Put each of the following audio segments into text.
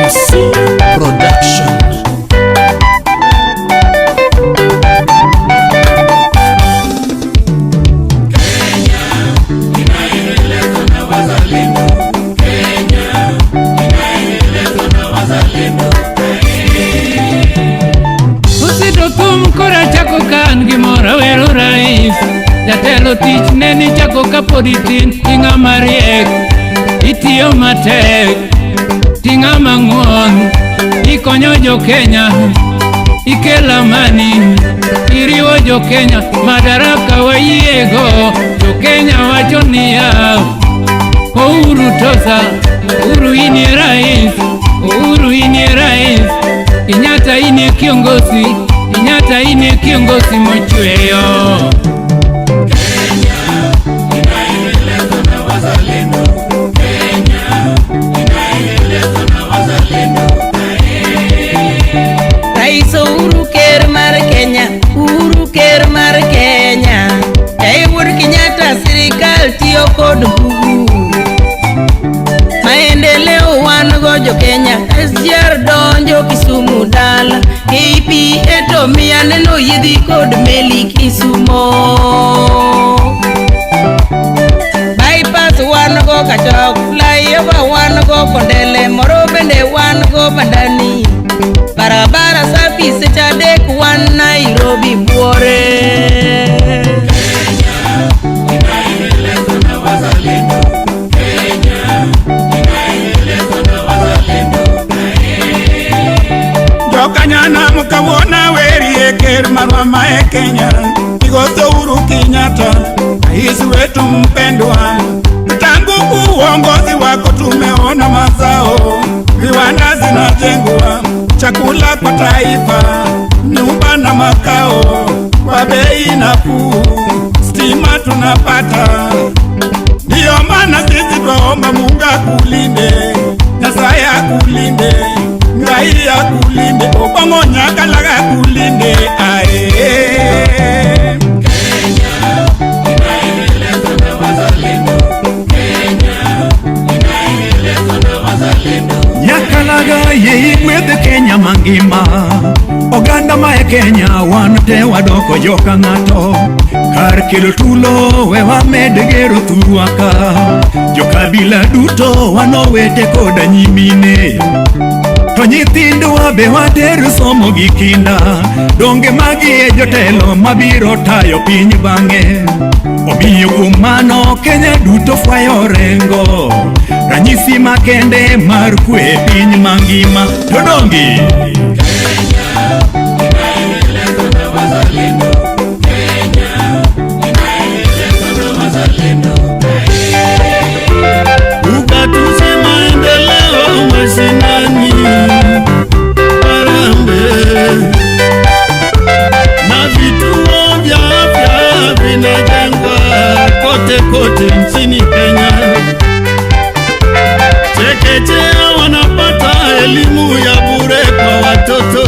Films Production. Usito thum kora chako ka an gi mor awero rais. Jatelo tich ne ni chako kapod itin, ing'ama riek, itiyo matek, ting'ama ng'won, ikonyo jo Kenya, ikelo amani, iriwo jo Kenya, madaraka wayiego, jo Kenya wacho niya, Uhuru tosa, Uhuru inie rais, Uhuru inie rais, Kenyatta inie kiongozi, Kenyatta inie kiongozi mochweyo. Rais Uhuru ker mar Kenya, Uhuru ker mar Kenya. Ei wuod Kenyatta sirikal tiyo kod nguvu. Maendeleo wan go jo Kenya, SGR donjo Kisumu dala, KPA to miya neno yiedhi kod meli Kisumo. Bypass wan go Kachok, flyover wan go Kondele, moro bende wan go Bandani. Barabara safi seche adek wan Nairobi buore. Jokanyanam kawuono werie ker marwa ma e Kenya Migosi Uhuru Kenyatta, rais wetu mpendwa. Tangu uongozi wako tumeona mazao, viwanda zinajengwa, chakula kwa taifa, nyumba na makao kwa bei nafuu, stima tunapata. Ndiyo maana sisi twaomba Mungu akulinde, Nyasaye akulinde, Ngai akulinde, Obong'o Nyakalaga akulinde, ae. Nyakalaga ye igwedh Kenya mangima. Oganda ma e Kenya wan te wadoko joka ng'ato. Kar kelo tulo we wamed gero thurwa ka. Jokabila duto wan owete koda nyimine. To nyithindwa be water somo gi kinda. Donge magi e jotelo mabiro tayo piny bang'e. Omiyo kuom mano Kenya duto fwayo orengo. Ranyisi makende mar kwe e piny mangima. To donge? Ugatuzi maendeleo mashinani, Harambee. Na vituo vya afya vinajengwa kote kote nchini Kenya. Chekechea wanapata elimu ya bure kwa watoto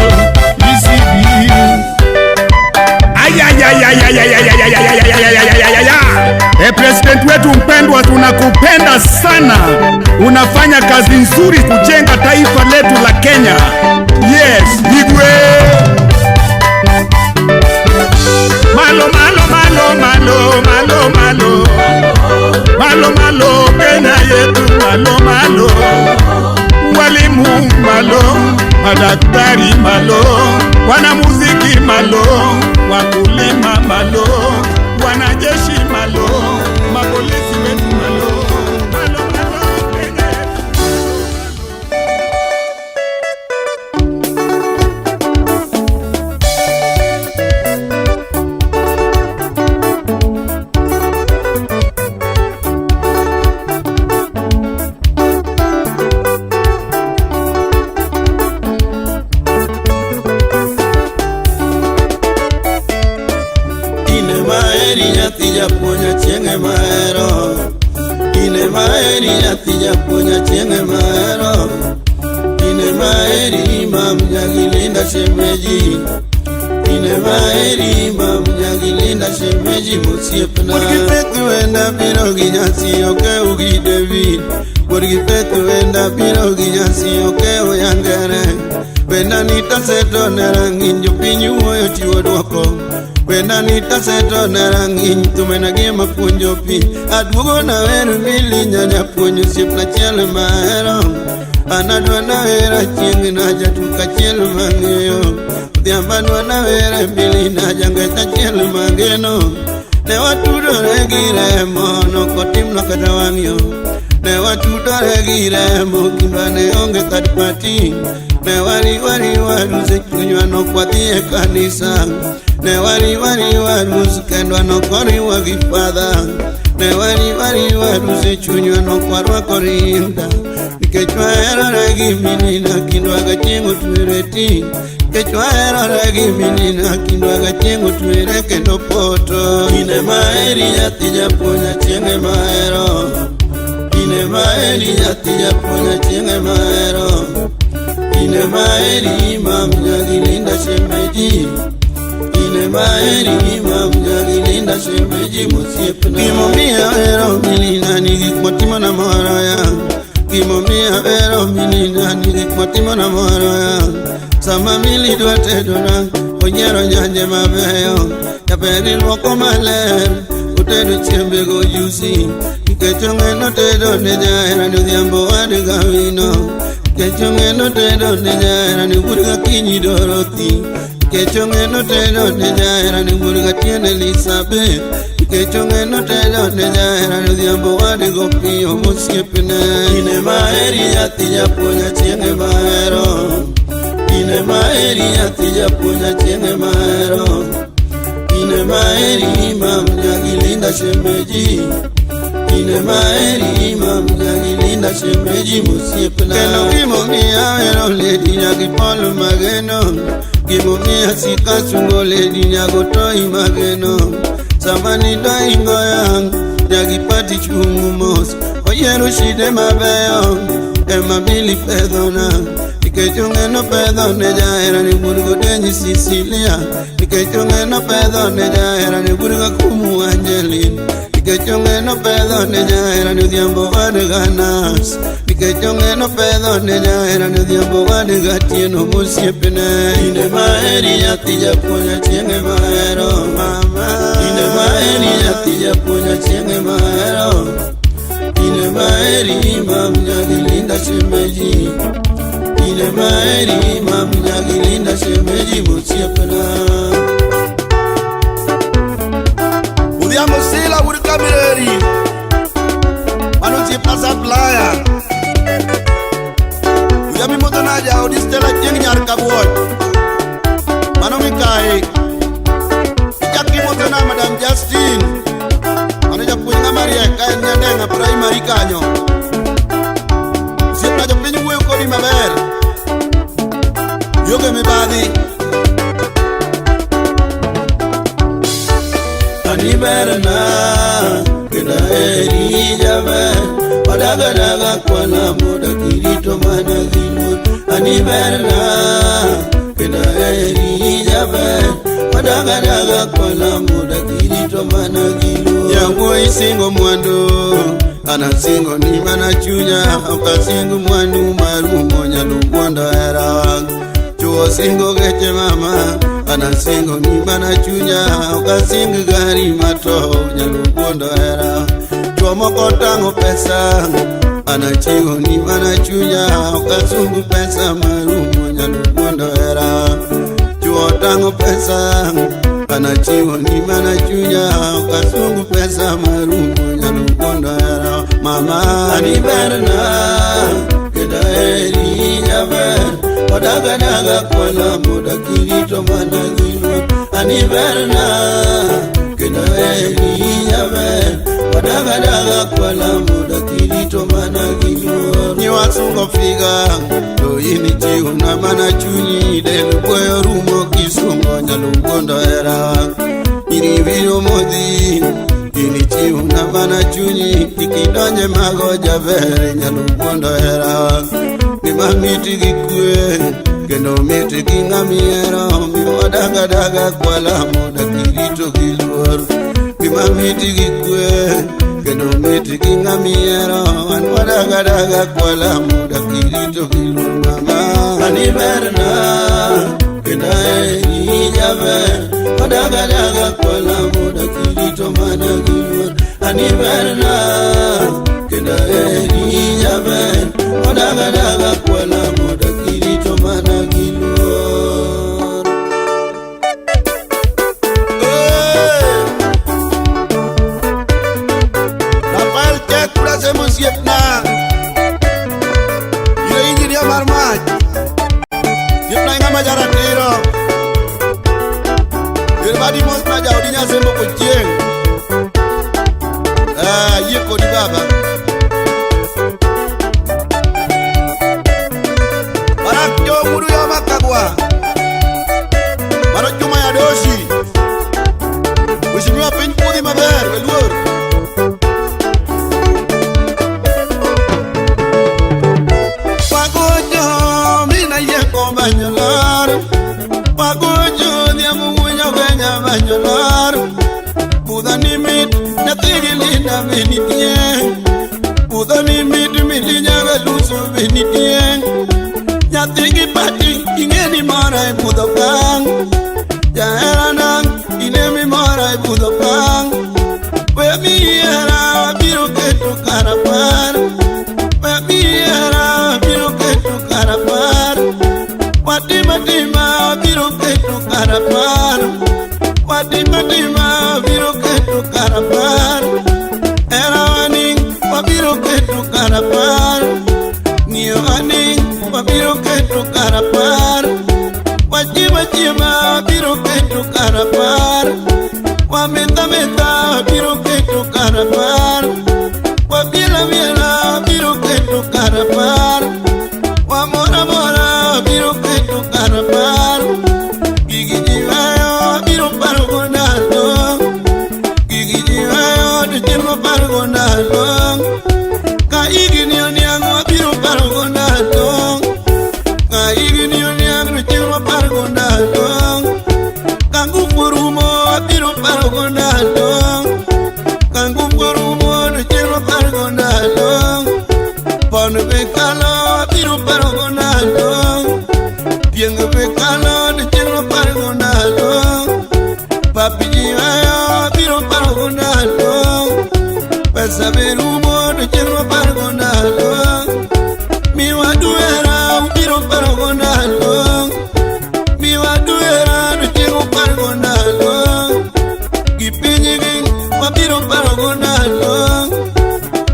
ECD. Ayayayayayayayayayayayayayayaya. E, president wetu mpendwa, tunakupenda sana. Unafanya kazi nzuri kujenga taifa letu la Kenya. Yes, Igwe. Malo malo malo malo malo malo. Malo malo Kenya yetu malo malo. Walimu malo, madaktari malo, wanamuziki malo, wakulima malo, wanajeshi malo, mapolisi wetu malo. Malo malo Kenya yetu. Ine maheri nyathi japuonj achieng' ema ahero. Ine maheri nyathi japuonj achieng' ema ahero. Ine maheri mam nyagilinda shemeji. Ine maheri mam nyagilinda shemeji mosiepna. Wuod gi Faith wenda biro gi nyasi okew gi David. Wuod gi Faith wenda biro gi nyasi oke oyangere. Wenda nita seto ne rang'iny jopiny wuoyo chiwo duoko. Wenda nita seto ne rang'iny thumena gi mapuonjo piny. Aduogo na wer mili nyanya puonjo osiepna achiel mahero. An adwa nawer achieng' na jatuk achiel mang'eyo. Odhiambo adwa nawer mbili na jangech achiel mageno. Ne watudore gi remo nokotimna kata wang'yo. Ne watudore gi remo kindwa ne onge third party. Ne wariwariwa rus e chunywa nokwadhi e kanisa. Ne wariwariwa rus kendwa nokoriwa gi father. Ne wariwariwa rus e chunywa nokwarwako rinda. Nikech waherore gi minina kindwa gachieng' otwere ti. Nikech waherore gi minina kindwa gachieng' otwere kendo poto. Ine maheri nyathi japuonj achieng' ema ahero. Ine maheri nyathi japuonj achieng' ema ahero. Ine maheri mam nyagi Linda shemeji. Ine maheri mam nyagi Linda shemeji mosiepna. Gimomiyo ahero milina ni gik motimo na moro ya. Gimomiyo ahero milina ni gik motimo na moro ya. Sama mili dwa tedona onyiero nyanje mabeyo. Jaber iluoko maler otedo chiembe gojusi. Nikech ong'eno tedo ne jahera ni odhiambo wad gawino. Nikech ong'eno tedo ne jahera ni wuod gakinyi Dorothy. Nikech ong'eno tedo ne jahera ni wuod gatieno Elizabeth. Nikech ong'eno tedo ne jahera ni odhiambo wad gopiyo mosiepne. Ine maheri nyathi japuonj achieng' ema ahero. Ine maheri nyathi japuonj achieng' ema ahero. Ine maheri mam nyagi Linda shemeji. Ine maheri mam nyagi Linda shemeji mosiepna. Kendo gimomiyo ahero lady nyagi Paul mageno. Gimomiyo asika sungo lady nyago toi mageno. Sama nindo ingo yang nyagi pati chung' mos. Oyiero shide mabeyo ema mili pedhona. Nikech ong'eno pedho ne jahera ni wuod godenyi Sicilia. Nikech ong'eno pedho ne jahera ni wuod gakumu Angeline. Nikech ong'eno pedho ne jahera ni odhiambo wad ganas. Nikech ong'eno pedho ne jahera ni odhiambo wad gatieno mosiepne. Ine maheri nyathi japuonj achieng' ema ahero mama. Ine maheri nyathi japuonj achieng' ema ahero. Ine maheri mam nyagi Linda shemeji. Ine maheri mam nyagi Linda shemeji mosiepna. Odhiambo Sila wuod Kamireri. Mano osiepna supplier. Odhiambo imodho nade jaodi Stella chieng' nyar Kabuoch. Mano mikayi. Ichak imodho na Madam Justin. Mano japuonj ng'ama riek ka en Nyandenga primary kanyo. Osiepna jopiny wuoyo kodi maber. Ionge mibadhi. Ani berna kendo aheri jaber. Wadagadaga kwala moda kirito mana gi luor. Ani berna kendo aheri jaber. Wadagadaga kwala moda kirito mana gi luor. Jawuoyi singo mwandu anasingo ni mana chunya. Ok asingo mwandu marumo nyalo wuondo hera. Chuo singo geche mama anasingo ni mana chunya. Ok asing gari mato nyalo wuondo hera. Chuo moko tang'o pesa anachiwo ni mana chunya. Ok asungu pesa marumo nyalo wuondo hera. Chuo tang'o pesa anachiwo ni mana chunya. Ok asungu pesa marumo nyalo wuondo hera. Mama ani berna kendo aheri jaber. Wadagadaga kwala moda kirito mana gi luor. Ani berna kendo aheri jaber. Wadagadaga kwala moda kirito mana gi luor. Nyiwasungo figa to in ichiwo na mana chunyi. Del boyo rumo kisungo nyalo wuondo hera. Nyiri biro modhi in ichiwo na mana chunyi. Kik idonje mago jaber nyalo wuondo hera. Gima mit gi kwe kendo mit gi ng'amihero. Miyo wadagadaga kwala moda kirito gi luor. Gima mit gi kwe kendo mit gi ng'amihero. An Odaga daga kwala muda kirito gilu mama ani berna kenda eri jaber Odaga daga kwala muda kirito mana gilu ani berna kenda eri jaber Odaga daga kwala muda kirito mana gilu.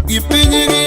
Gipinyi gi,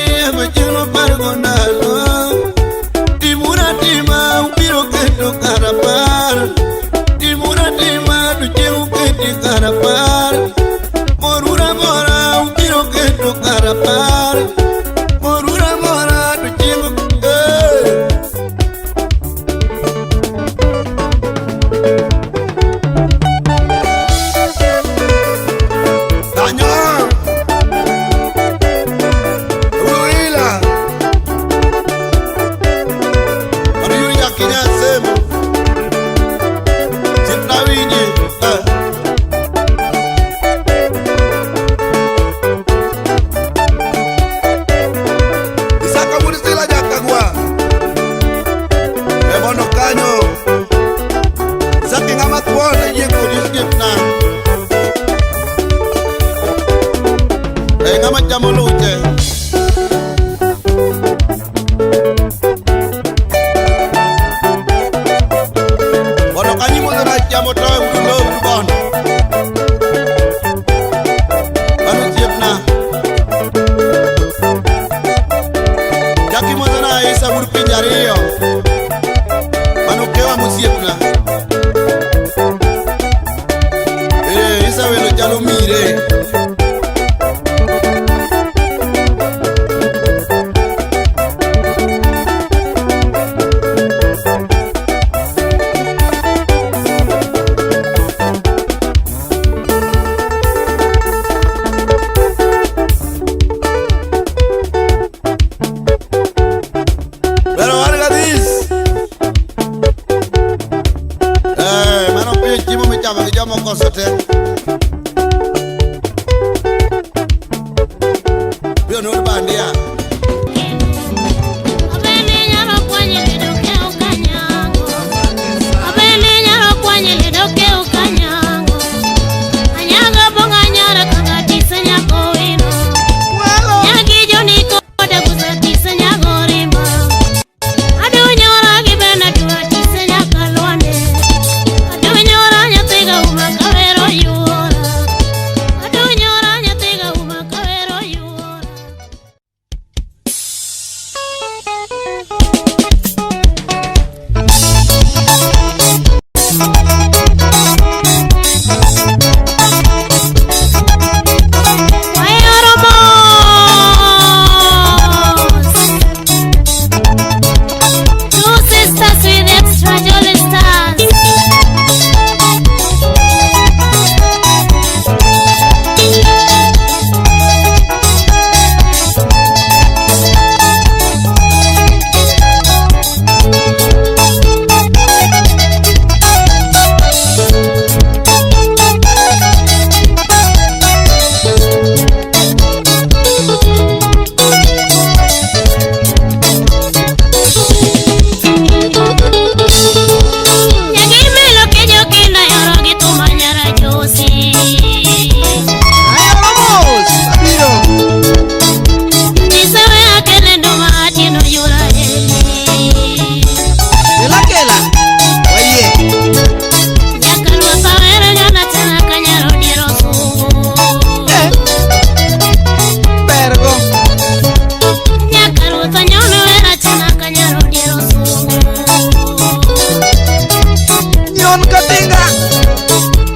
Nyon katinga.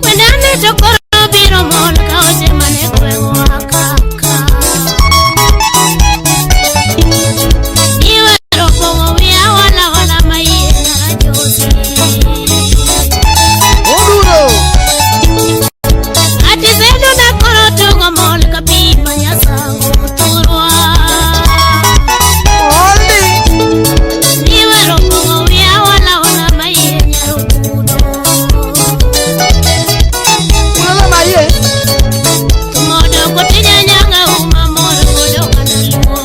Wendane to koro biro mol ka oche mane gweng'wa kaka. Iwero pong'o wiya wala wala mayie narajosi. Oduro. Ati zedo na koro tugo mol ka pi manyasango thurwa. Oldi. Iwero pong'o wiya wala wala mayie nyarokudo. Ulala maye. Tumodo kotija nyanga uma mor godo kanaluo.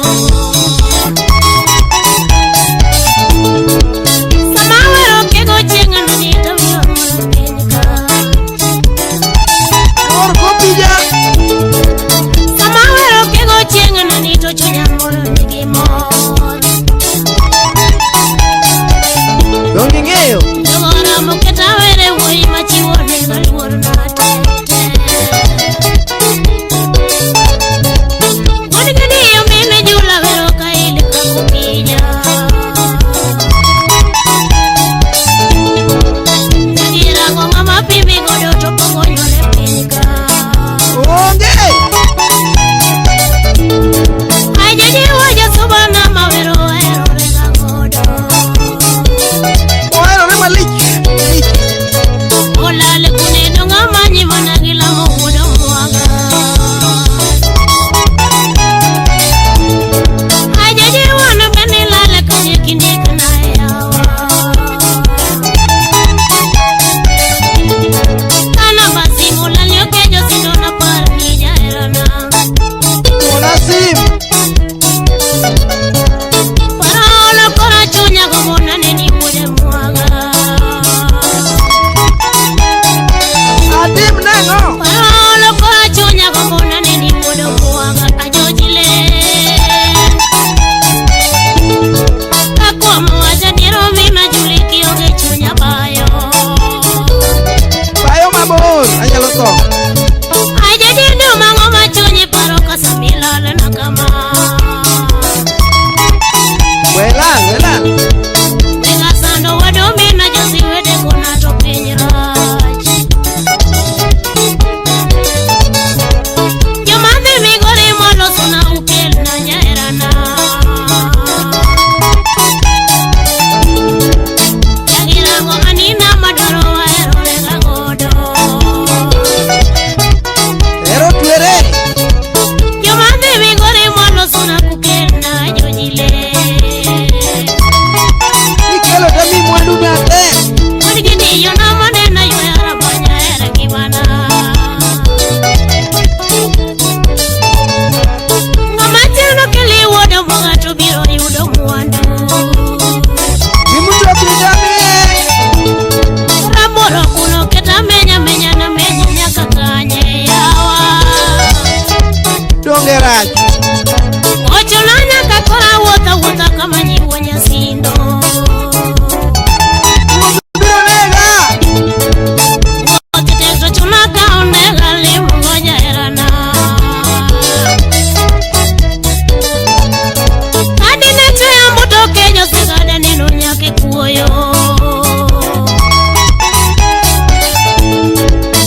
Sama wero kego chieng' anani to wiya mor piny ka. Mor kopija. Sama wero kego chieng' anani to chunya mor nigi mor. Donge ing'eyo? Jogora moketa were wuoyi machiwo nega luor na te te. Wuod gadiyo mine jula wero ka il kakopija. Jagirango ng'ama pimi godo to pok onyuol e piny ka. Onge. Ai jajiwo jasuba ng'ama wero oherore ga godo. Oherore malich. Lich. Olal kuneno ng'ama nyimona gi lamo wuod omwaga. Ai jajiwo no bende lal kanye kindikna yawa. Kana basi mulal yokejo sindo napar ni jaherana. Ona sim. Parolo kora chunya gomona neni wuod mwaga. Atim nang'o? Parolo kora chunya gomona neni wuod mwaga ajojile. Kakuom wacho adier mina Juli kionge chunya bayo. Bayo mabor. Anyalo tho. Ajadiendo mang'o ma chunyi paro ka samilal na kama. Welal, welal. Wega sando wado mina josi wede kona to piny rach. Joma dhi migori molosona ukelna jaherana. Jagirango anina madwaro waherore ga godo. Ero twere. Joma dhi migori molosona ukelna jojile. Ikelo tami mwandu na te. Wuod gidiyo namonena ywaya rabonya hera ngimana. Ng'ama tieno keli wuod omwaga to biro yudo mwandu. Gimutokni tamiye. Rabolo kuno keta menya menya na menya nyaka kanye yawa. Donge rach. Ochuna nyaka kora wuotha wuotha kama nyiwo nyasindo. Biro nega. Wuoth tek to chuna kawo ndega limo go jaherana. Kadine chweya mbuto kenyo sigada neno nyaka e kuoyo.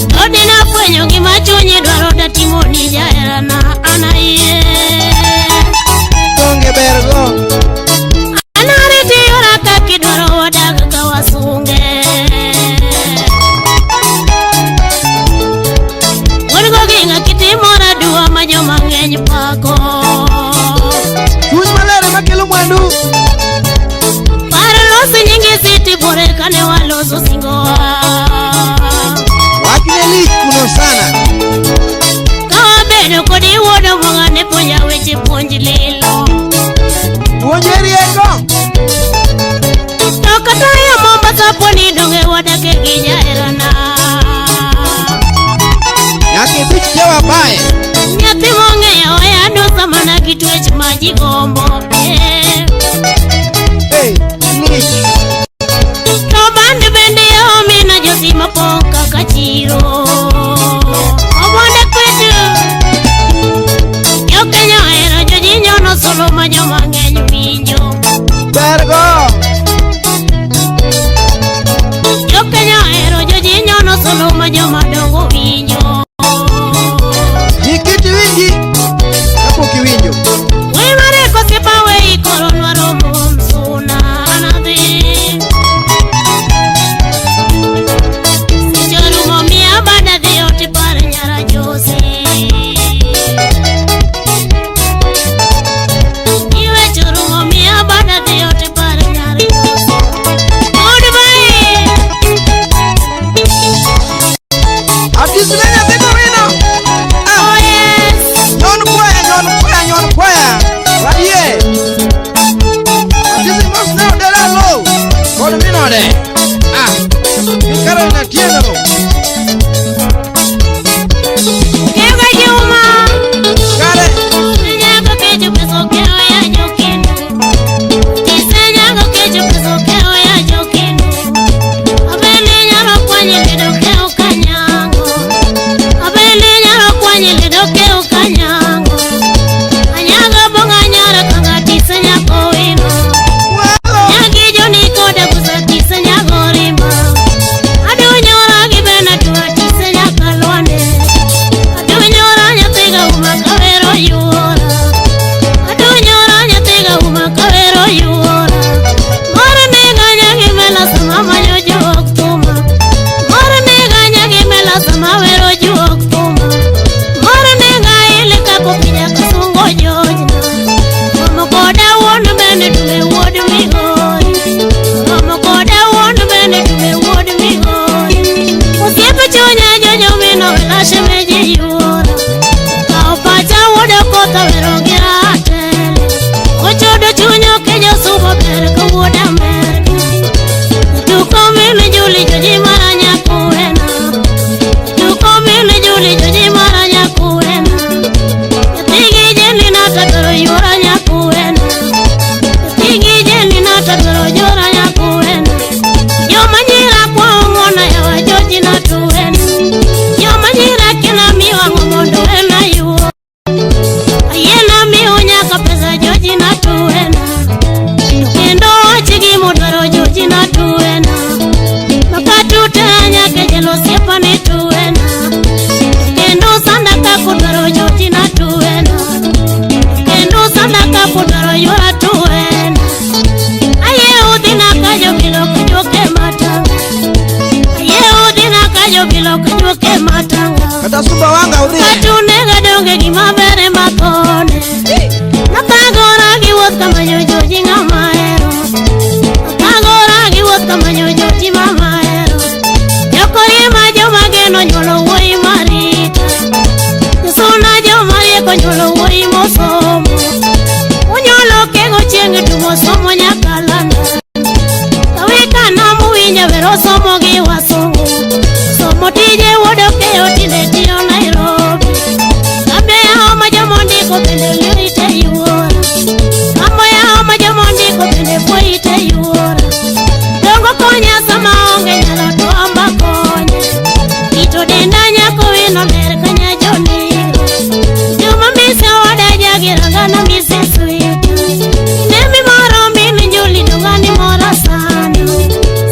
To dinafwenyo gima chunyi dwaro datimo ni jaherana an ayie. Donge bergo. An ariti yora kaka idwaro wadag ka wasunge. Wuod goginga kitimora duwa ma joma ng'eny pako. Chuny maler ema kelo mwandu. Par losi nyingi siti bore kane waloso singowa. Wachne lich kuno sana. Kawabedo kodi wuod omwaga ne puonja weche puonj lilo. Puonje rieko. To kata ya Mombasa poni donge wadake gi jaherana. Nyaka ibich jawa bae. Nyathi mong'eyo oya dusa mana gi twech ma ji gombo. Eh. Hey, lich. To band bende yo mina josi mapong' kaka chiro. Obwonde kwetu. Jo Kenya ohero jojinyo solo ma joma ng'eny winjo. Bergo. Jo Kenya ohero Chuny okejo sumo ber kowuod Amerka. Tuko mimi Juli joji mara nyakuena. Tuko mimi Juli joji mara nyakuena. Nyathigi jeni natadoro yuora nyakuena. Nyathigi jeni natadoro yuora nyakuena. Joma nyira kuong'ona yawa joji natuena. Joma nyira kena miwang'o mondo ena yuo. Ayiena miyo nyaka pesa joji natuena. Kendo wach gimodwaro joji natuena. Makatutera nyaka jelo osiepa ni tuena. Kendo sanda kakudwaro joji natuena. Kendo sanda kakudwaro yuora tuena. Aye udhina kajobilo kajuoke matanga. Aye udhina kajobilo kajuoke matanga. Kata Sumbawanga udhi. Katunega donge gima ber ema kone. Nakagora gi wuoth kamanyo joji ng'ama hero. Nakagora gi wuoth kamanyo joji mama hero. Jokoriema joma geno nyuolo wuoyi marita. Josuna joma rieko nyuolo wuoyi mosomo. Unyuolo kego chieng' tumo somo nyaka London. Kaweka namuwinjo ber osomo gi wasungu. Somo tije wuod okeyo tinde tiyo Nairobi. Kambe yawo ma jomondiko bende liorite yuora. Kambo yawo ma jomondiko bende puoite yuora. Dongo konya sama onge nyalo to amba konye. Ito denda nyako wino ler kanya joniro. Juma mise oda jagiranga na mise sweet. Nemi moro min Juli dongani mora sana.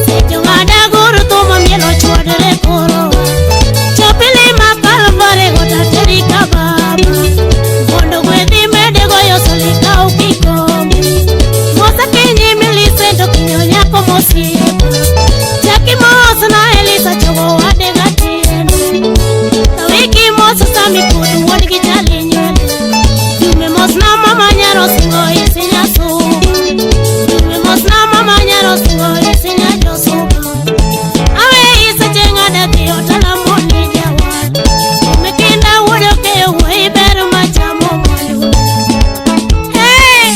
Secho ng'ada guru thumo mielo chwodore koro. Chopili ma Kalvare gota teri ka baba. Mondo gwedhi mede goyo soli kau kikombe. Mosa kinyi Millicent okinyo nyako mosiepa. Chaki mos na Elisa chogo wade gatieno. Kawiki mos Sami pod wuon gi chali nywele. Jume mos na mama nyaro singo isinya suba. Jume mos na mama nyaro singo isinya josuba. Awe iseche ng'ada dhi otala moni jawar. Mekinda wuod okeyo wuoyi ber machamo mwandu. Hey!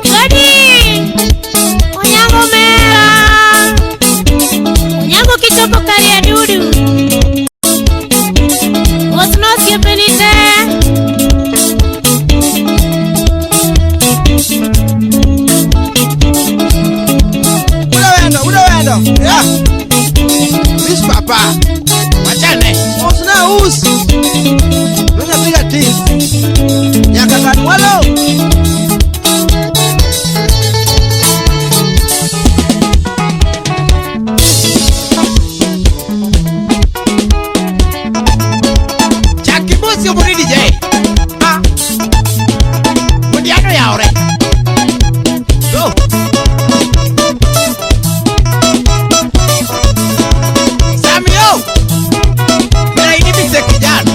Gadi! Onyango mera! Onyango kichopo kare adudu. Mosna osiepeni te. Uda wendo, uda wendo. Yeah. Miss papa. Wachane. Mosna us. Wenya piga tis. Nyaka kanwalo. Chaki bosi obori DJ. Ah. Mundiano yaore. Go. Samio. Mira ini bisa kijana.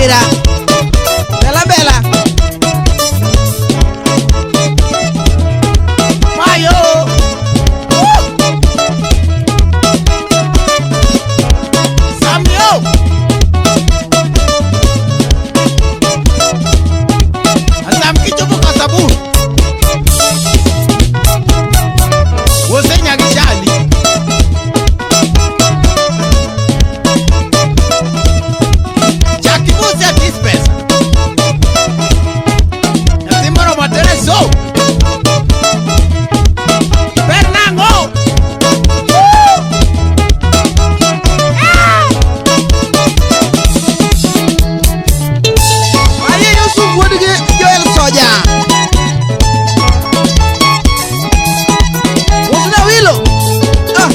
Nyamira. Bela bela. Mayo. Samio. Asam kichopo kasabu. Wose nyagishali. Chakibuse dispesa. Nasimoro matereso. Bernango. Aye Yusuf wuod gi Joel Soja. Usna wilo. Ah.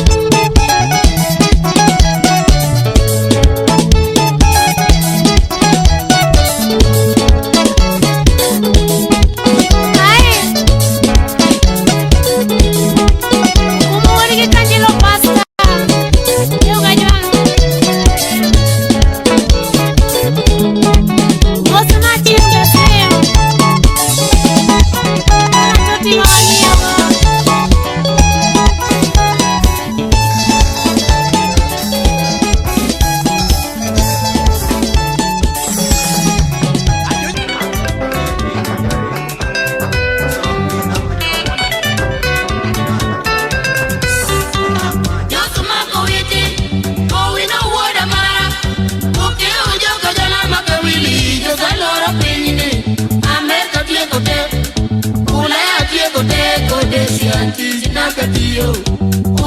Umuwuod gi Kanjilo Pasta. Yoga jwang'. Mosna chieng' jasim. Ng'ato ting'o wang'iyogo.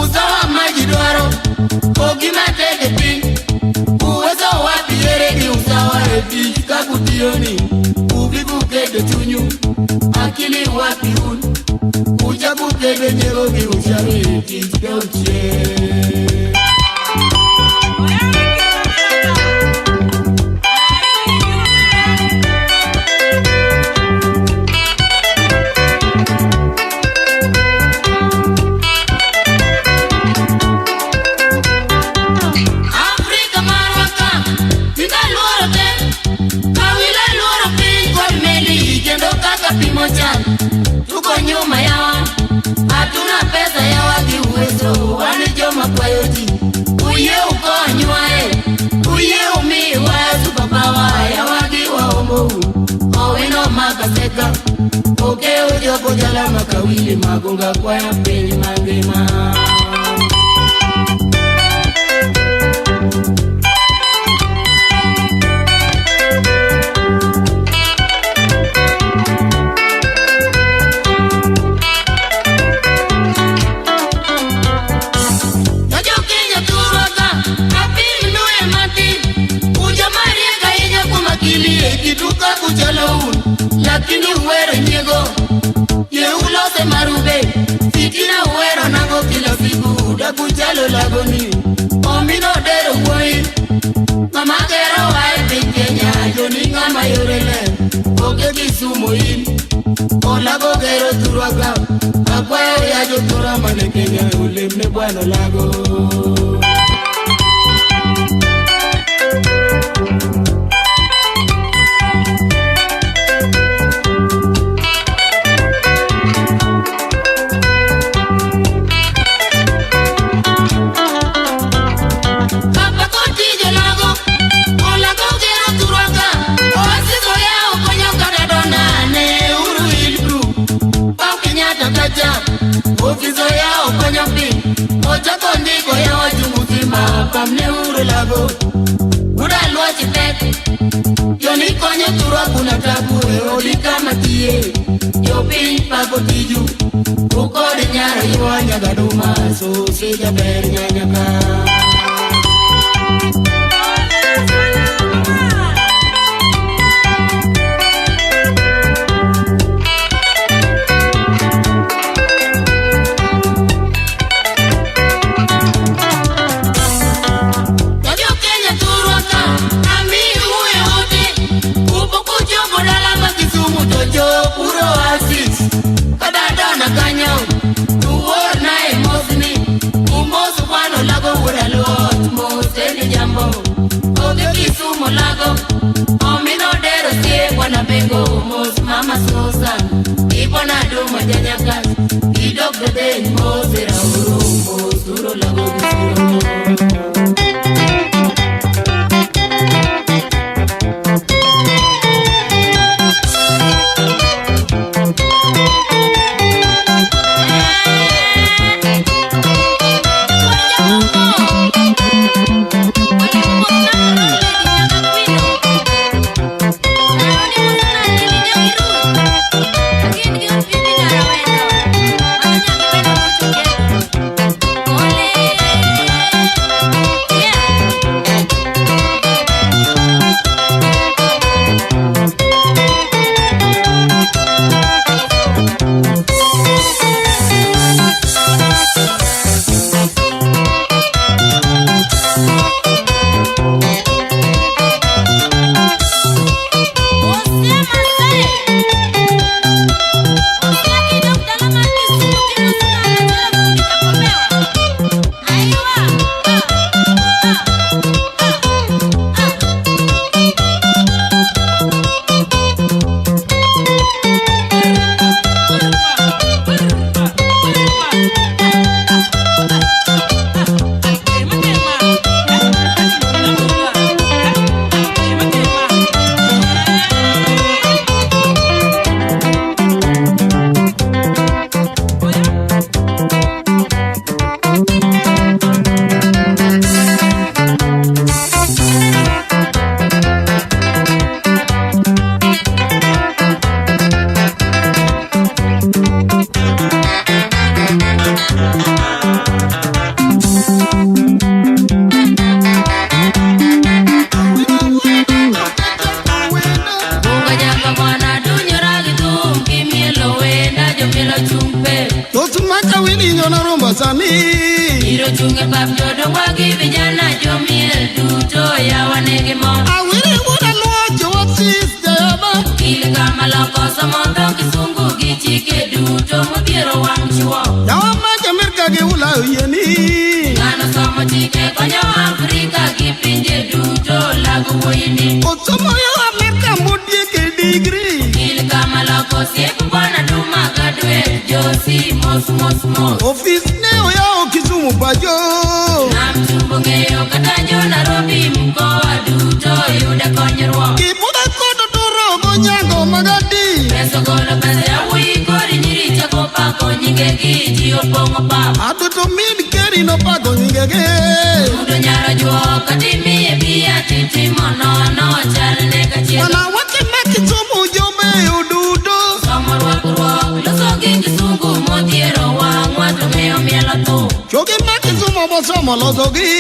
Usawa maji dwaro, kogi matek e piny. Uwezo wapi yere gi usawa e tich kakutiyoni. Ubi bukedo chunyu, akili wapi un. Ucha bukedo nyiego gi uchawi e tich kauchiel. Afrika marwa ka, tinda luoro te. Kawila luoro piny kod meli kendo kaka pimo chal. Tuko nyuma yawa, hatuna pesa yawa gi uwezo, wan joma kwayo ji. Uyie ukonywa e, uyie umiwa superpower yawa gi waombou. Owino makaseka, okeyo jogo jala makawili magonga kwaya piny mangima. Jojo thurwa ka, apim nue matin. Ujo mariek ahinya kuom akili e kitu kaka uchalo un. Lakini uhero nyiego, ye ulose marube. Fitina uhero nang'o kila siku, dak uchalo lagoni. Omino dero wuoyi, ng'ama gero wa e piny Kenya, joni ng'ama yore ler. Onge Kisumu in, olago gero thurwa ka. Akwayo ya jothurwa mane Kenya, olemne bwana olago. Papa kotijo lago, olago gero thurwa ka. Oasiso yawo konyo kata dona ne Uhuru Hillbrow. Paw Kenyatta kacha, ofiso yawo konyo piny. Ochako ndiko yawo chungu zima, pamne Uhuru lago. Uda luochi pek, joni konyo thurwa kuna tabu e odi kama tiye. Jopiny pako tiju, ukod nyaro ywa nyagaduma, susi jaber nyanyaka. Jojo Kenya thurwa ka, ami uwe ote. Upo kuchopo dala ma Kisumu to chopuro Asis. Kada dona kanyo, tuor nae mosni. Umos kwano lago wuod Aluor. Jodeny mosera uru mos uro lago gi siro. Bunga jamba mwana dunyora gi thum kimielo wenda jomielo chung' pep. Thoth maka winjo na rumba sani. Biro chung' e pap jodongwa gi vijana jomiel duto yawa nigi mor. Awiri wuod Aluoch wasis jayaba. Okil kama loko somo dho kisungu gi chike duto modhiero wang' chuo. Yawa ma Amerka gi Ulaya oyieni. Ng'ano somo chike konyo Afrika gi pinje duto lago wuoyini. Osomo yo Amerka modiek e degree. Okil kama loko osiep bwana Duma Gadwe Josi mos mos mos. Ofis ne oyawo Kisumu pacho. Nam chumbo ng'eyo kata jo Nairobi mkoa duto yude konyruok. Kibudha kod Otoro gonyango magadi. Pesa golo pesa yawuoyi kod nyiri chako pako nyingegi ji opong'o pap. Ato to min keri nopako nyingege. Mudo nyaro juok katimiye bia titimo nono chalne kachielo. Wanawake ma Kisumu jobeyo duto. Somo rwakruok loso gi kisungu modhiero wang'wa to ng'eyo mielo thum. Choge ma Kisumu mosomo losogi.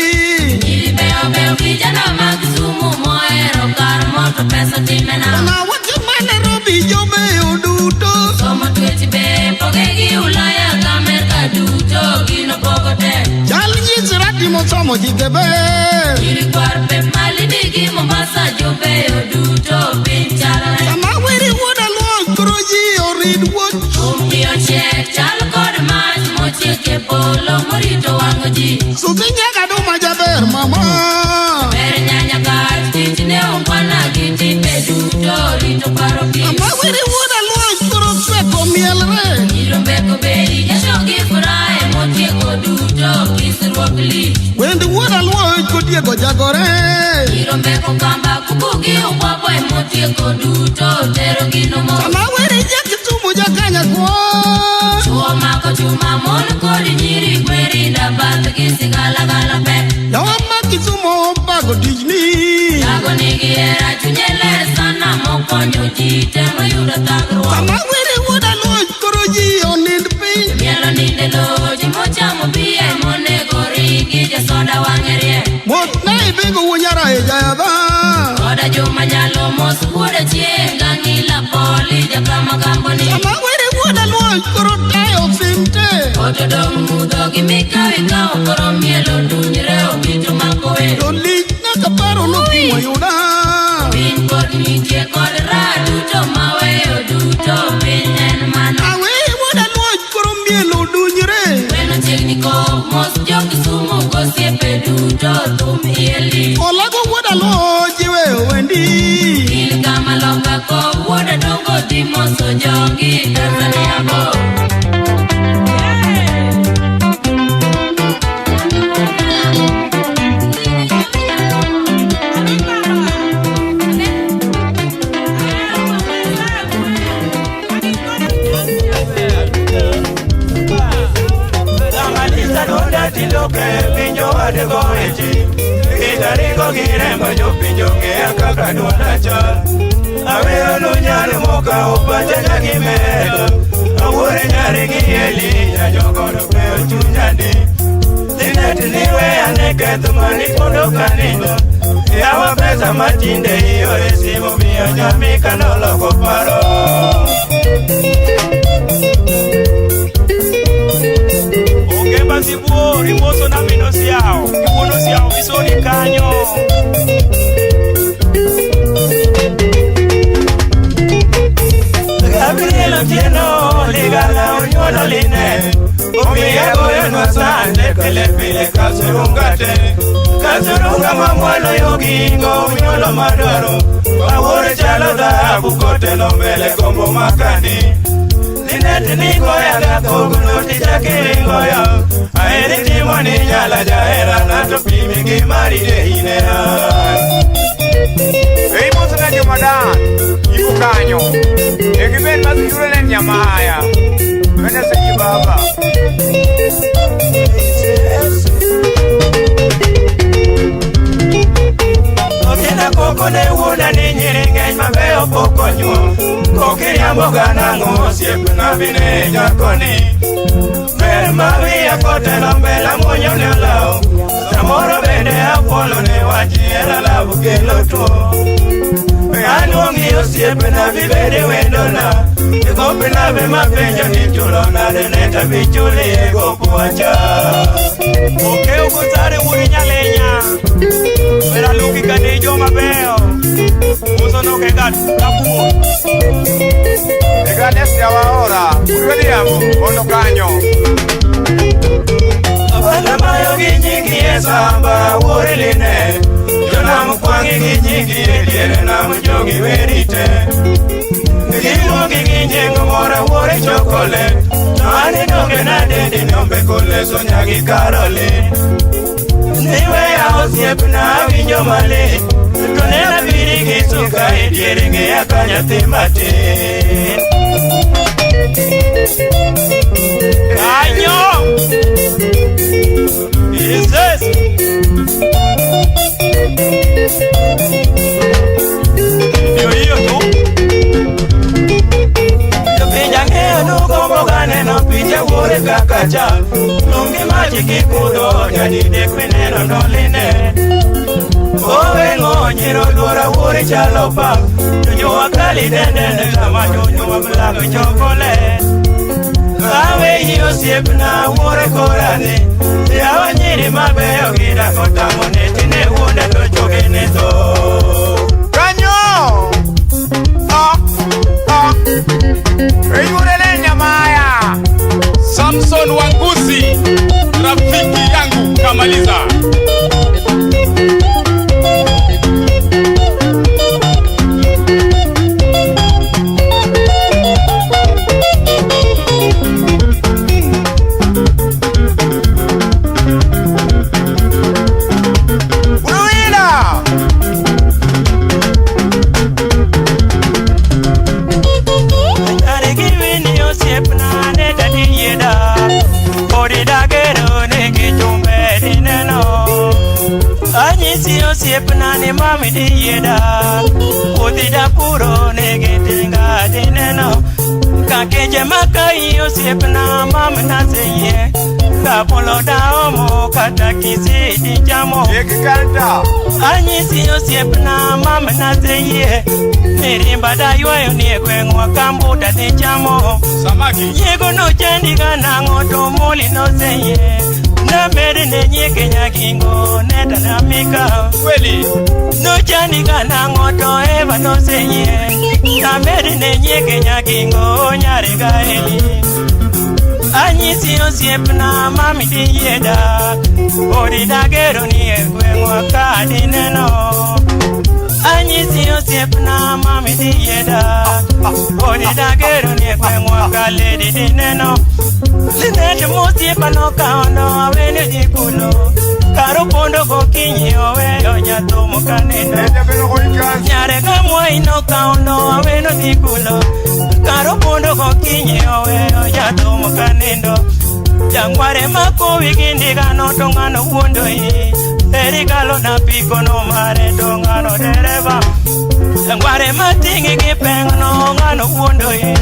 Nyiri beyo beyo vijana ma Kisumu mohero kar moto pesa time nang'o. Wanawake ma Nairobi jobeyo duto. Somo twech be poge gi Ulaya gi Amerka duto gino pogo tek. Chal nyisrati mosomo chike ber. Nyiri kwar pep Malindi gi Mombasa jobeyo duto piny chalre. Sama weri wuod Aluoch koro ji orid wuoch. Thum piyo chiek chal kod mach mochiek e polo morito wang'o ji. Susi nyaka duma jaber mama. Ber nyanya kach tich ne ongwana gi timbe duto rito paro kich. Sama weri wuod Aluoch koro sweko mielre. Nyirombeko beri jasho gi furaha motieko duto kisruok lich. Wend wuod Aluoch kotieko jagore. Nyirombeko kamba kuku gi okwabo emotieko duto tero gino mos. Sama weri ja Kisumu jakanya kwa. Chuo mako chuma mon kod nyiri gwerinda bath gi sigalagala pek. Yawa ma Kisumu opago tijni. Jago nigi hera chunye ler sana mokonyo ji temo yudo thagruok. Sama weri wuod Aluoch koro ji onind piny. Mielo ninde lowo ji mochamo bia monego ringi jasoda wang'e riek. Mos ne ibego wuonyara e jayadha. Koda joma nyalo mos wuod achieng' gang'ila poli jakama gamboni. Sama weri wuod Aluoch koro tayo simte. Otodong' mudho gi mikaw ikawo koro mielo dunyre obito mako wer. To lich nyaka paro nopimo yuda. Piny pod nitie kod raha duto maweyo duto piny en mano. Awe wuod Aluoch koro mielo dunyre. Gweno chiegni kok mos jo Kisumu gosiepe duto thum iye lich. Olago wuod Aluoch iweyo wendi. Il kama loka ko wuod Adongo dhi moso jogi Tanzania bo. kaka duonda chal. Awero nunyar moka opacha nyagimedo. Awuore nyare gi Eli jajogodo peyo chunya di. Linet niwe ane ketho mani pondo kanindo. Yawa pesa matinde iore simu miyo jamika noloko paro. Onge basibuor imoso na mino siao. Iwuono siao misori kanyo. Gabriel Otieno ligala onyuolo line. Omiya goyonwa sande pile pile kasurunga te. Kasurunga mamwalo yogingo onyuolo madwaro. Awuoro chalo dhahabu kotelo mbele gombo makandi. Linet ni goya ga kogno tichakiringoyo. Aheri timo ni nyala jahera na to pimi gi mari de inera. Ei moso na jomadan ibu kanyo. Egiben masiyure ne nyamaya. Mene seji baba. Otina koko ne wuoda ni nyiri ng'eny mabeyo pok onyuol. Kokiriambo ga nang'o osiepna bine jakoni. Ber ma wiya kotelo mbele muonyo ne olawo. Samoro bende afuolo ne wach hera lavo kelo tuo. Be aluongi osiepna bibede wendona. Gopna be mapenjo ni chulo nade ne tabichuli e gop wacha. Okeo gosare wuod nyalenya. Mera luki kane joma beyo. Muso no ke gat kabuo. Ega nesi awaora. William ono kanyo. Abala mayo gi nyingi e samba wuore line. Jonam kwangi gi nyingi e diere nam jogi werite. Giluongi gi nying moro wuore chocolate. To aneno ke nadendi nombe kole sonya gi Caroline. Niweya osiepna awinjo malit. To nena biri gi suka e diere ng'eya ka nyathi matin. Kanyo! Jesus! Ndio hiyo tu. Jopiny ang'eyo nugombo ga neno picha wuore kaka chal. Lungi maji kikudho jadidek mineno noline. Owe ng'onyiro luora wuore chalo pap. Jonyuwa kali dendene sama jonyuwa black chocolate. Aweyi osiepna wuore korani. Yawa nyiri mabeyo gidak otamo ne tine wuonda to choge ne tho. Kanyo! Ah! Ah! Eyurele nyamaya. Samson Wangusi, rafiki yangu kamaliza. Uruila! Nyare gi wini osiepna ne dadi yieda. Odi dagero nigi chumbe dineno. Anyisi osiepna ni mami di yieda. Puothi dapuro nigi tinga dineno. Kakeje makai osiepna mami naseyie. Kapolo daomo kata kisi dichamo. Yeki kanta. Anyisi osiepna mami naseyie. Mirimba daywayo ni e gweng'wa kambuta dhi chamo. Samaki. Nyiego nochandi ga nang'o to moli noseyie. Named ne nyieke nyagingo neta namika. Kweli. Nochandi ga nang'o to Eva noseyie. Named ne nyieke nyagingo nyare ga Eli. Anyisi osiepna mami di yieda. Odi dagero ni e gweng'wa ka dineno. Anyisi osiepna mami di yieda. Odi dagero ni e gweng'wa ka lady dineno. Linet mosiepa nokawono awene ji kuno. Karo pondo gokinyi oweyo jathumo kanindo. Nyare ga mwai nokawono aweno dhi kuno. Karo pondo gokinyi oweyo jathumo kanindo. Jangware makowi gi ndiga no to ng'ano wuondo i. Erigalo na piko no mare to ng'ano dereva. Ngware matingi gi peng no ng'ano wuondo ye.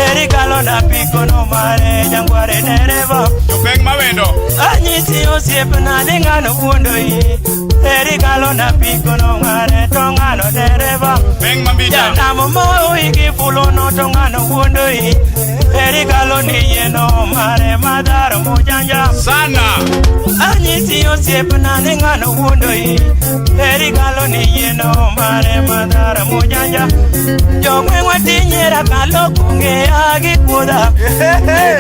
Erigalo na piko no mare jangware dereva. Jopeng mawendo. Anyisi osiepna ni ng'ano wuondo ye. Erigalo na piko no mare to ng'ano dereva. Peng mambita. Janamo ma oigi fulo no to ng'ano wuondo ye. Erigalo ni yeno mare madharo mojanja. Sana. Anyisi osiepna ni ng'ano wuondo ye. Erigalo ni yeno mare madharo mojanja. Jogweng'wa tinyiera kaloko ng'eya gi kuodha.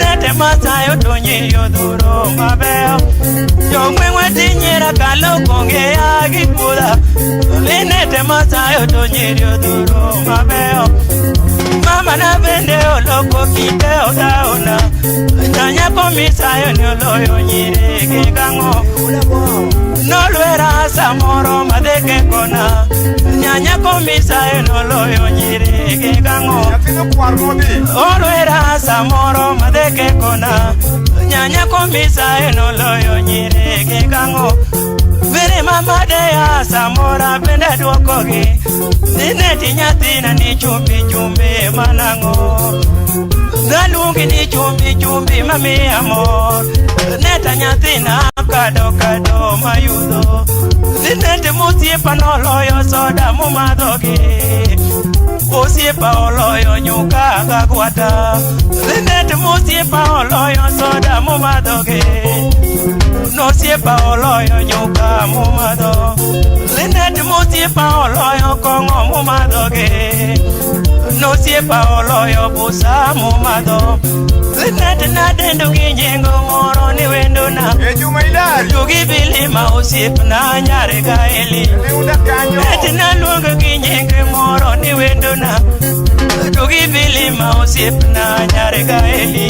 Nete masayo to nyiri odhuro mabeyo. Jogweng'wa tinyiera kaloko ng'eya gi kuodha. Nete masayo to nyiri odhuro mabeyo. Mama na bende oloko kite odhaona. Nyanyako misayo ni oloyo nyiri gi gang'o. Nolwera samoro madheke kona. Nyanyako misayo noloyo nyiri gi gang'o. Olwera samoro madheke kona. Nyanyako misayo noloyo nyiri gi gang'o. Vere mama deya samora bende duokogi. Nineti nyathina ni chumbi chumbi manang'o. Naluongi ni chumbi chumbi mamiya mor. Neta nyathina kado kado mayudho. Ninete mosiepa noloyo soda momadhogi. Osiepa oloyo nyuka gagwata. Ninete mosiepa oloyo soda momadhogi. Nosiepa oloyo nyuka momadho. Linete mosiepa oloyo kong'o momadhogi. Nosiepa oloyo busa momadho. Linete nadendo gi nyingo moro ni wendona. Tugi bilima osiepna nyare gaeli. Nete naluongo gi nyinge moro ni wendona. Tugi bilima osiepna nyare gaeli.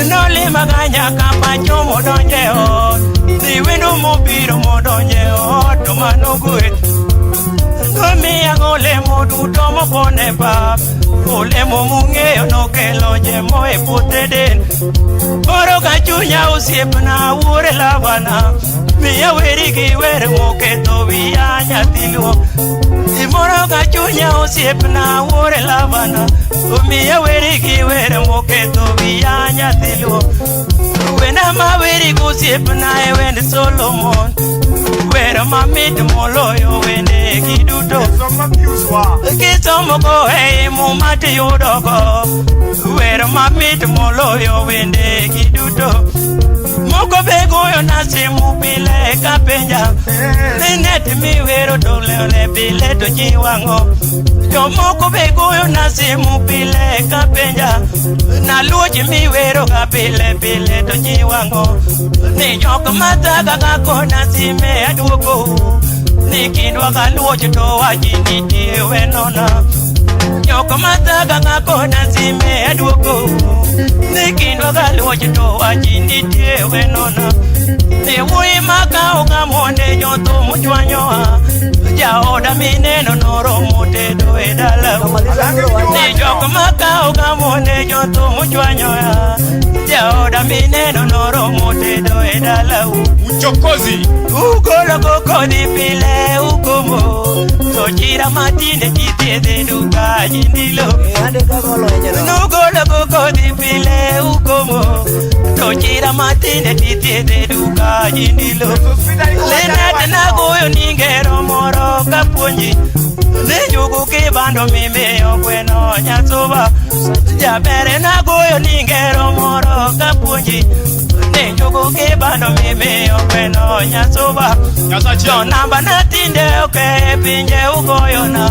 Nolima ga nyaka pacho modonje ot. Dhi wendo mobiro modonje ot to mano gweth. Nomiya olemo duto mopon e pap. Olemo mung'eyo nokelo jemo e puothe den. Koro ka chunya osiepna wuore lavana. Miya weri gi wer moketho wiya nyathi luo. Imoro ka chunya osiepna wuore lavana. Miya weri gi wer moketho wiya nyathi luo. Wenda maweri go osiepna e wend Solomon. Wer mamit moloyo wende gi duto. Kisomo go ei muma tiyudogo. Wer mamit moloyo wende gi duto. Moko be goyo na simu pile kapenja. Linet miwero to leone pile to jiwang'o. Jomoko be goyo na simu pile kapenja. Naluochi miwero ga pile pile to jiwang'o. Ni jok mathaga ga kona sime aduogo. Ni kindwa ga luoch to wachi nitie wenona. Jok mathaga ga kona sime aduogo. Ni kindwa ga luoch to wachi nitie wenona. Ni wuoyi makawo ga monde jothum chwanyowa. Jaoda mineno noromo tedo e dalau. Ni jok makawo ga monde jothum chwanyowa. Jaoda mineno noromo tedo e dalau. Uchokozi. Ugolo go kodi pile ukomo. To chira matinde tithiedhe duka jindilo. Nugolo go kodi pile ukomo. To chira matinde tithiedhe duka jindilo. Lenet nagoyo ni ngero moro kapuonji. Ni njugu kibando mimiyo gweno nyasuba. Jabere nagoyo ni ngero moro kapuonji. Ni njugu kibando mimiyo gweno nyasuba. To namba natinde ok e pinje ugoyona.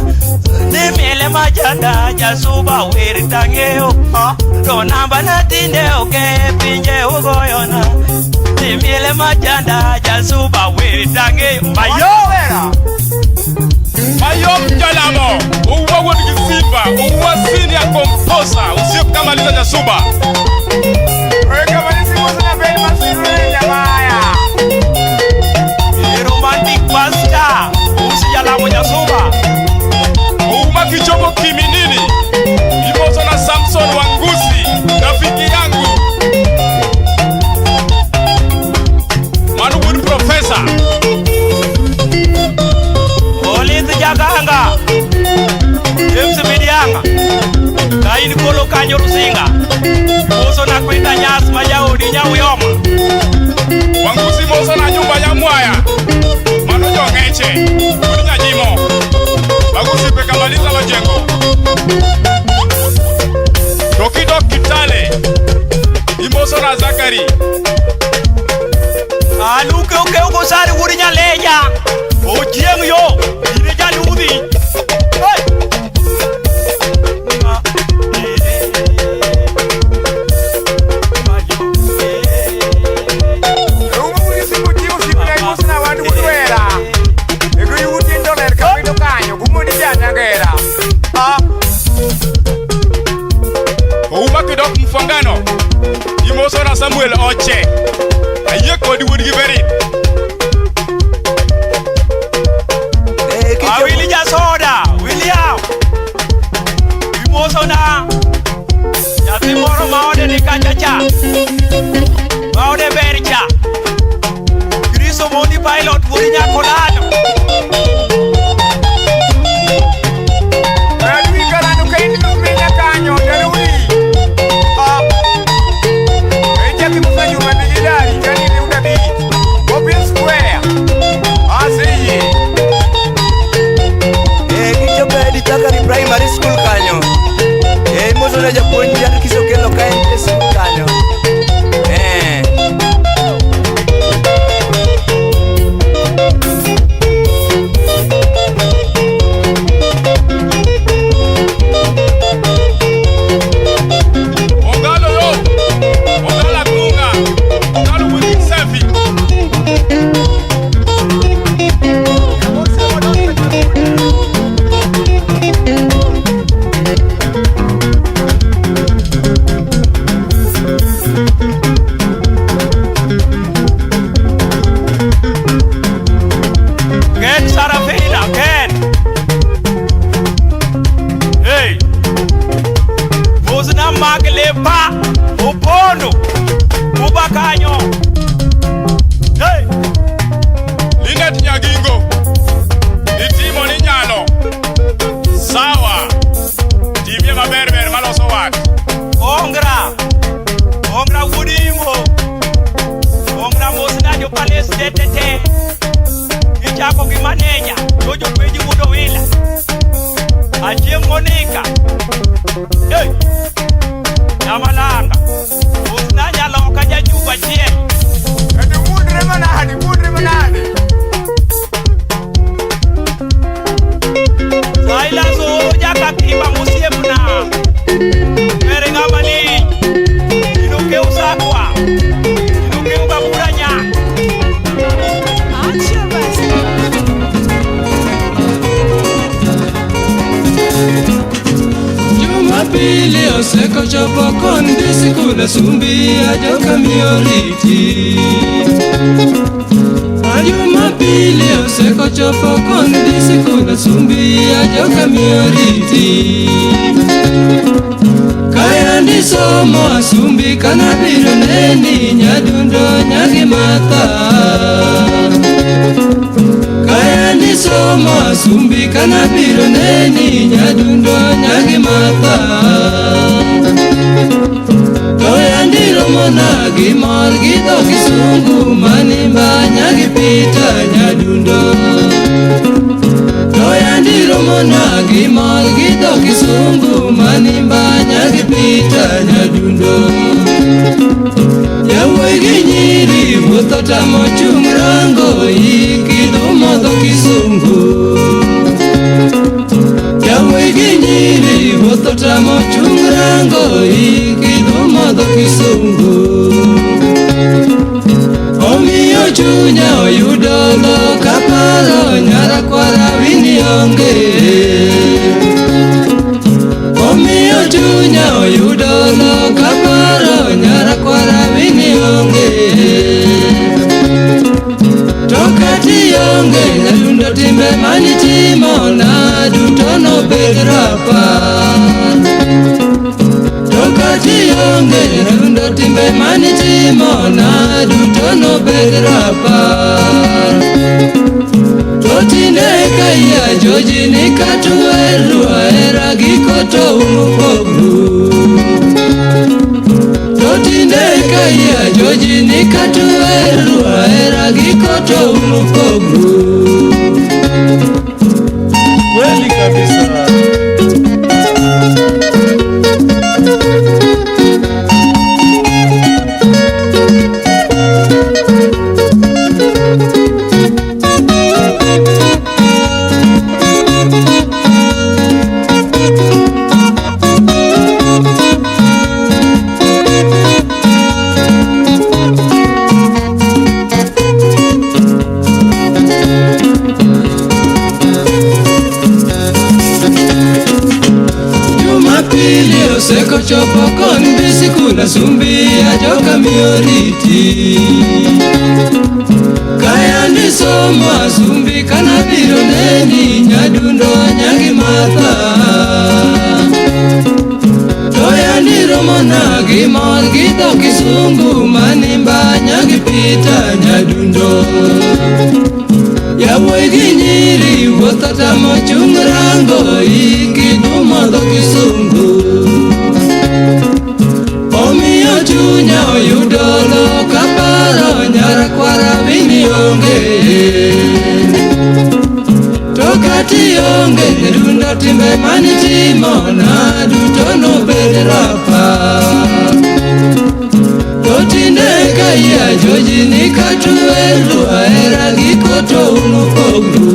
Ni miele majanda jasuba wer tang'eyo. To namba natinde ok e pinje ugoyona. Ni miele majanda jasuba wer tang'eyo. Mayo! Mayo Jalamo, uwa wuod gi Simba, uwa senior composer, usiop kama Liza Nyasuba. Romantic pastor, usi Jalamo Nyasuba. Uma kichopo kiminini, Imoso na Samson Wangusi, rafiki yangu. Manu wuod professor. kanyo Rusinga. Moso na kwenda nyas ma jaodi nyauyoma. Wangusi moso na nyumba ya mwaya. Mano jong'eche. Wuod Nyajimo. Bagusi pe kamaliza majengo. To kidok Kitale. Imoso na Zakari. Aluke oke ugosari wuod Nyaleja. Ochieng' yo. Ine jaludhi. Hey! Ouma kidok Mfangano. Imoso na Samuel Oche. Ayie kodi wuod gi Berit. Awili jasoda, William. Imoso na nyathi moro ma ode ni kacha cha. Ma ode ber cha. Chris Omondi pilot wuod Nyakolano. Primary school kanyo. Moso na japuonj jar Kisokelo ka en e school kanyo. Ogalo yo. Ogalo Akunga. Ogalo wuod Safi. Ken Sarafina, Ken. Hey. Mosna mag lepa Opondo. Uba kanyo. Hey. Linet Nyagingo. Itimo ni nyalo. Sawa. Timie maber ber maloso wat. Ongra. Ongra wuod Imo. Ongra mosna jo palace tetete. Ichako gi maneja, to jopenj wuod Owila. Achieng' Monica. Hey. Nyamalanga. Mosna nyaloka jajuba achiel. Silas Ooro jakakiba mosiepna. Ber ng'ama lich. Inokeu sakwa. Inokeu babura nyak. Jumapili osekochopo kondi sikul Asumbi ajoka mioriti. Jumapili osekochopo kondi sikul Asumbi ajoka mioriti. Kayandi somo Asumbi kana biro neni nyadundo nyagi mata. Kayandi somo Asumbi kana biro neni nyadundo nyagi mata. Toyandi romona gi mor gi dho kisungu manimba nyagi pita nyadundo. Toyandi romona gi mor gi dho kisungu manimba nyagi pita nyadundo. Yawuoyi gi nyiri wuotho tamo chung' rango ikidhumo dho kisungu. Yawuoyi gi nyiri wuotho tamo chung' rango ikidhumo dho kisungu. Omiyo chunya oyudo lo kaparo nyarakwara wini onge. Omiyo chunya oyudo lo kaparo nyarakwara wini onge. To kati onge nyadundo timbe manitimo na duto nobed rapar. To kati onge nyadundo timbe manitimo na duto nobed rapar. To tinde kaiya joji ni katuweru ahera giko to unupogru. asumbi ajoka mioriti. Kaya ndisomo asumbi kana biro neni nyadundo anyagi matha. Toya ndiromona gi mor gi dho kisungu manimba anyagi pita nyadundo. Yawuoyi gi nyiri wuotho tamo chung rango iki dumo dho kisungu. Omiyo chunya oyudo lo kaparo nyarakwara wini onge. To kati onge nyadundo timbe manitimo na duto nobed rapa. To tinde kayie ajoji ni katuweru ahera giko to unupogru.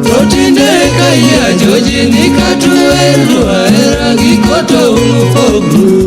To tinde kayie ajoji ni katuweru ahera giko to unupogru.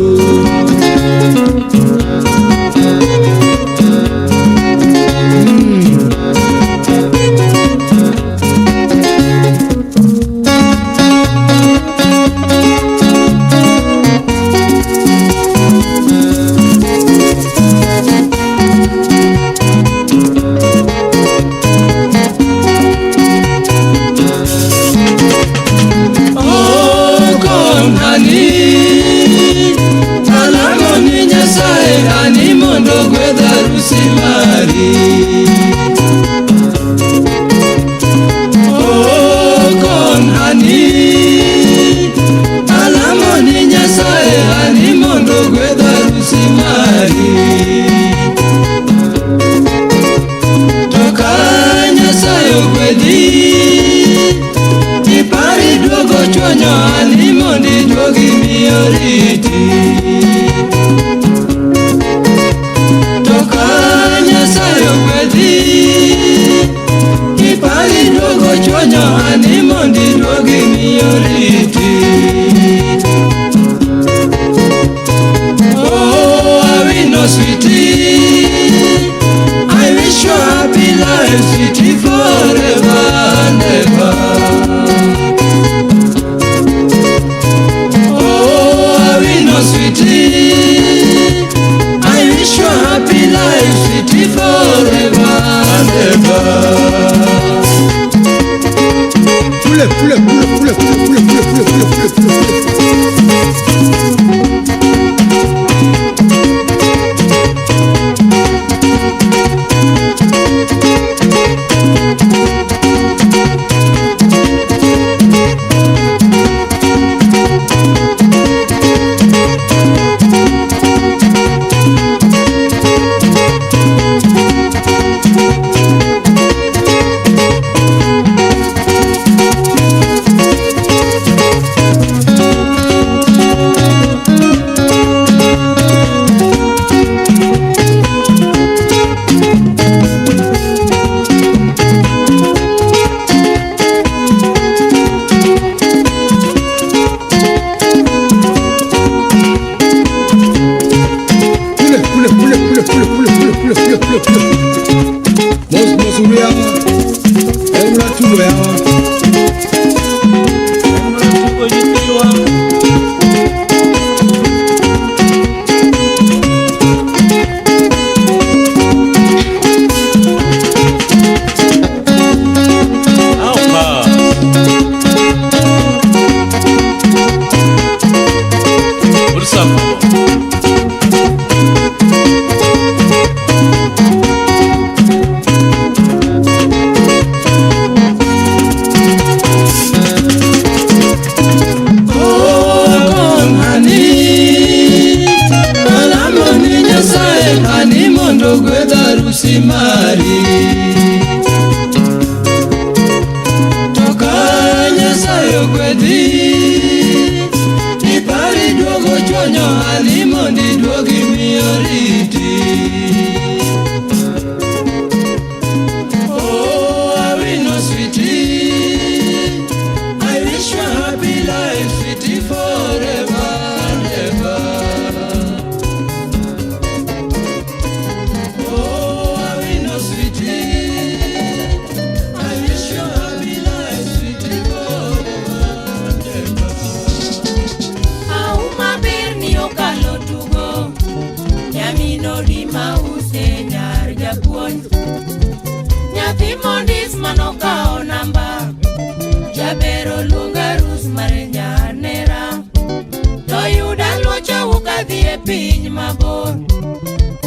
kadhi e piny mabor.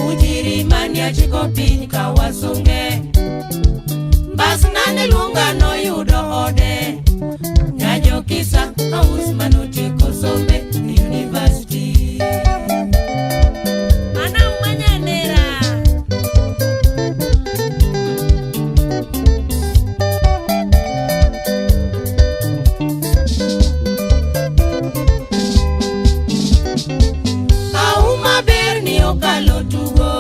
Ujiri mani achiko piny ka wasunge. Mbas nane luonga noyudo ode. Nyajokisa aus manotieko sombe university. Mana umanyanera. Auma ber ni okalo tugo.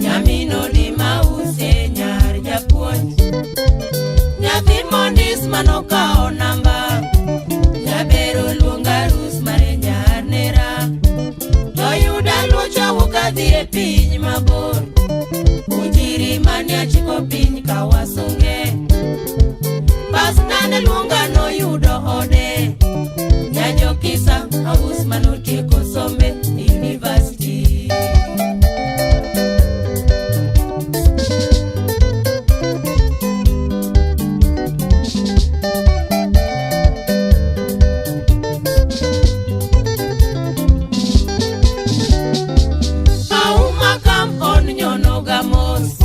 Nyamino di mause nyar japuonj. Nyathi mondis manokawo namba. Jabero luonga arus mare nyar nera. To yuda luocha wuok adhi e piny mabor. Ujiri mane achiko piny ka wasunge. Bas nane luonga noyudo ode. Nyajokisa aus manotieko sombe university. Auma kam on nyono gamos.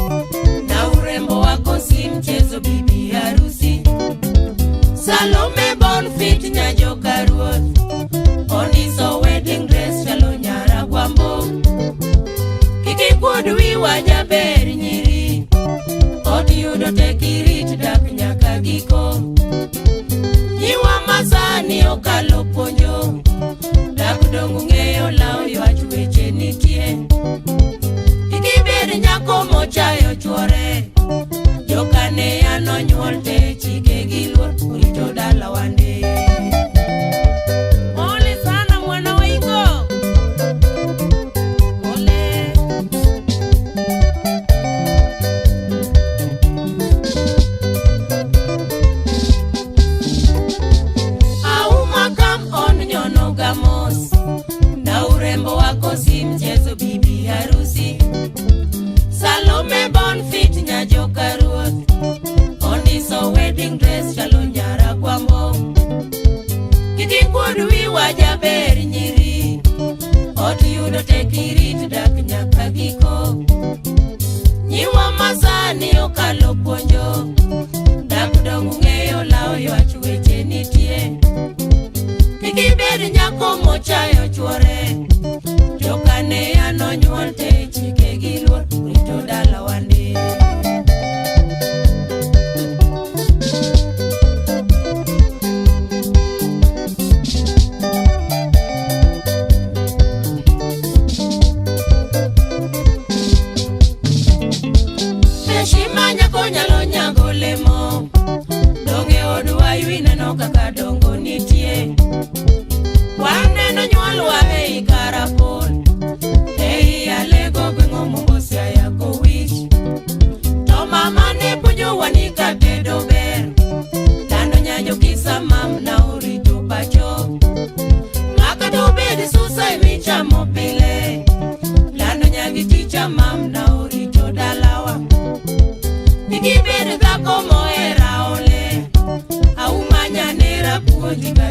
Na urembo wako si mchezo bibi harusi. Salome Bonfit nyajoka ruoth. Ondiso wedding dress chalo nyara gwambo. Kik ikuod wiwa jaber nyiri. Ot yudo tek irit dak nyaka giko. Nyiwa masani okalo puonjo. Dak dong' ung'eyo law ywach weche nitie. Kik ibed nyako mochayo chuore. Jokane nonyuol te chike gi luor orito dala wande. Pole sana mwana waingo. Pole. Auma kam on nyono gamos. Na urembo wako si mchezo bibi harusi. Salome Bonfit nyajoka ruoth. Ondiso wedding dress chalo nyara gwambo. Kik ikuod wiwa jaber nyiri. Ot yudo tek irit dak nyaka giko. Nyiwa masani okalo puonjo. Dak dong' ung'eyo law ywach weche nitie. Kik ibed nyako mochayo chuore. Jokane nonyuol te chike gi luor orito dala wande. Heshima nyako nyalo nyago lemo. Donge odwa ineno kaka dongo nitie. Waneno nyuolwa ei karapol. Ei alego gweng'o Mombosia ya kowich. To mama ne puonjowa ni katedo ber. Lando nyanjo kisa mam na orito pacho. Ng'aka to bed susa emichamo pile. Lando nyagi ticha mam na orito dalawa. Kik ibed dhako mohera ole. Auma nyanera puonji ga